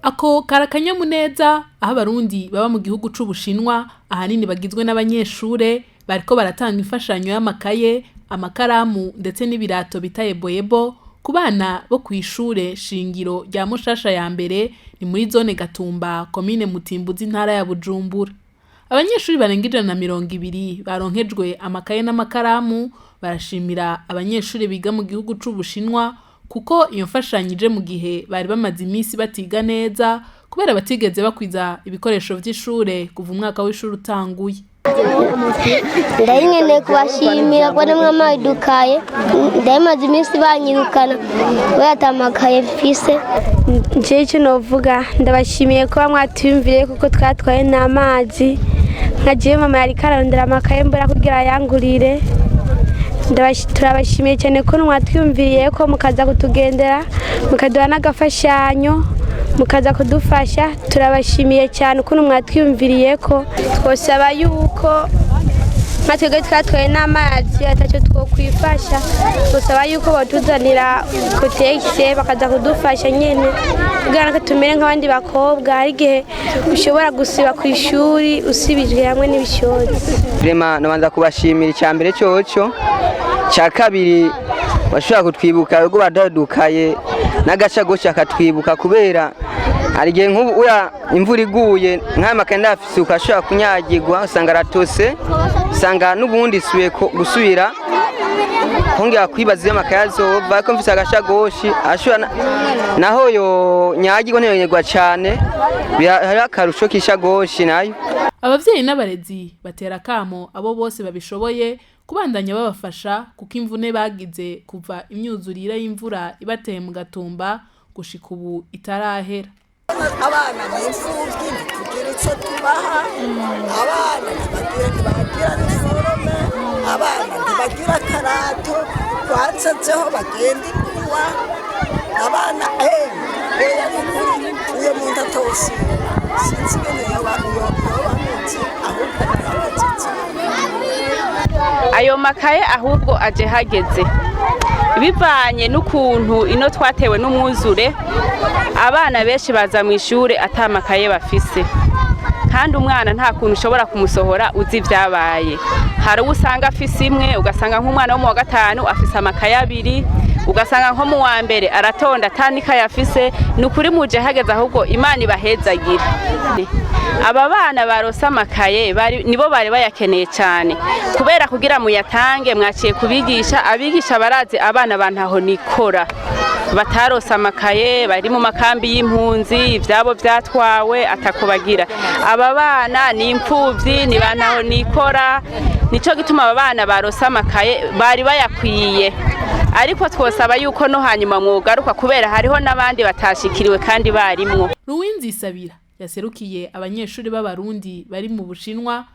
Ako kari akanyamuneza aho Abarundi baba mu gihugu c'Ubushinwa, ahanini bagizwe n'abanyeshure, bariko baratanga imfashanyo y'amakaye, amakaramu ndetse n'ibirato bita yeboyebo ku bana bo kw'ishure shingiro rya Mushasha ya mbere, ni muri zone Gatumba, komine Mutimbuzi, intara ya Bujumbura. Abanyeshuri barenga 120 baronkejwe amakaye n'amakaramu barashimira abanyeshuri biga mu gihugu c'Ubushinwa kuko iyo mfashanyo ije mu gihe bari bamaze imisi batiga neza kubera batigeze bakwiza ibikoresho vy'ishure kuva umwaka w'ishure utanguye. Ndarinkeneye kubashimira ko nimwe mwadukaye. Ndarimaze iminsi banyirukana kubera ata makaye mfise. Njyewe icyo novuga, ndabashimiye kuba mwatwiyumviriye kuko twatwaye n'amazi. Nka jewe mama yariko ararondera amakaye mbura kugira ayangurire. Turabashimiye cyane ko mwatwiyumviriye ko mukaza kutugendera, mukaduha n'agafashanyo, mukaza kudufasha. Turabashimiye cyane ukuntu mwatwiyumviriye ko twosaba yuko nka twebwe twatwaye n'amazi atacyo twokwifasha, twosaba yuko batuzanira Kotex bakaza kudufasha nyene kugira ngo tumere nk'abandi bakobwa. Hari igihe ushobora gusiba ku ishuri usibijwe hamwe n'ibishotsi. Vraiment nabanza kubashimira icya mbere cyoco, cya kabiri bashobora kutwibuka ubwo badadukaye n'agacagoshi akatwibuka, kubera hari igihe nk'ubu uya imvura iguye nk'aya makaye ndayafise ashobora kunyagirwa, usanga aratose, usanga n'ubundi isubiye gusubira kongera kwibaza iyo amakaye azova. Ariko mfise agashagoshi ashobora naho yo nyagirwa ntiyonyegwa cane. Hariho akarusho k'ishagoshi nayo. Abavyeyi n'abarezi batera akamo abo bose babishoboye kubandanya babafasha kuko imvune bagize kuva imyuzurire y'imvura ibateye mu Gatumba gushika ubu itarahera. Abana ni imfubyi, ntitugira icyo tubaha. Abana ntibagira uniforme, abana ntibagira akarato twansezeho, bagenda imbuwa abana. Oya, ni ukuri uyo muntu atosiba, sinzi ingene yoba ameze, ahubwo murakoze cyane. Ayo makaye ahubwo aje hageze, bivanye n'ukuntu ino twatewe n'umwuzure. Abana benshi baza mu ishure ata makaye bafise, kandi umwana nta kuntu ushobora kumusohora uzi ibyabaye. Hari uwo usanga afise imwe, ugasanga nk'umwana wo mu wa gatanu afise amakaye abiri, ugasanga nko mu wa mbere aratonda ata n'ikaye afise. Ni ukuri muje hageze, ahubwo Imana ibahezagira. Aba bana barose amakaye nibo bari bayakeneye cyane, kubera kugira muyatange mwaciye kubigisha. Abigisha barazi abana bantaho nikora batarose amakaye, bari mu makambi y'impunzi, ivyabo vyatwawe, atako bagira. Aba bana ni imfuvyi, ni bantaho nikora. Nico gituma aba bana barose amakaye bari bayakwiye, ariko twosaba yuko no hanyuma mwogaruka, kubera hariho n'abandi batashikiriwe kandi barimwo. Ruwinzisabira yaserukiye abanyeshuri b'Abarundi bari mu Bushinwa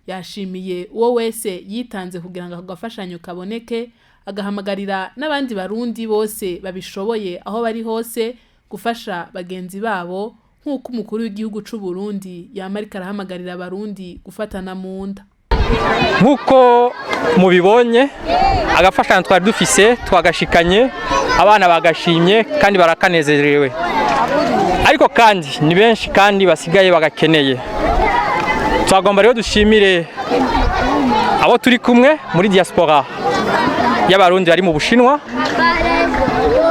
yashimiye uwo wese yitanze kugira ngo ako gafashanyo kaboneke, agahamagarira n'abandi Barundi bose babishoboye aho bari hose gufasha bagenzi babo, nk'uko umukuru w'igihugu c'u Burundi yama ariko arahamagarira Abarundi gufatana mu nda. Nk'uko mubibonye, agafashanyo twari dufise twagashikanye, abana bagashimye kandi barakanezerewe, ariko kandi ni benshi kandi basigaye bagakeneye. Twagomba rero dushimire abo turi kumwe muri diaspora y'Abarundi bari mu Bushinwa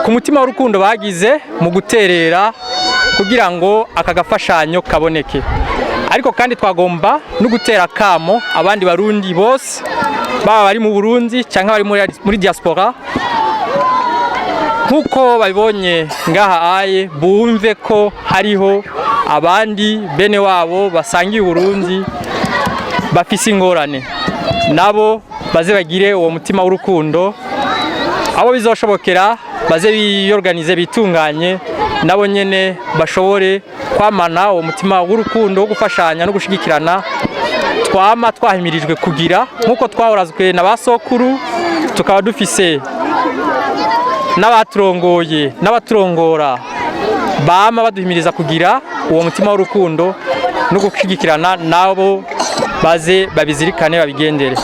ku mutima w'urukundo bagize mu guterera kugira ngo aka gafashanyo kaboneke. Ariko kandi twagomba no gutera kamo abandi Barundi bose, baba bari mu Burundi cyangwa bari muri diaspora, nk'uko babibonye ngaha aye, bumve ko hariho abandi bene wabo basangiye Uburundi bafise ingorane, nabo baze bagire uwo mutima w'urukundo. Abo bizoshobokera baze biyorganize, bitunganye, nabo nyene bashobore kwamana uwo mutima w'urukundo wo gufashanya no gushigikirana twama twahimirijwe kugira, nk'uko twahorazwe na ba sokuru, tukaba dufise n'abaturongoye n'abaturongora bama baduhimiriza kugira uwo mutima w'urukundo no gushigikirana, nabo baze babizirikane, babigendere.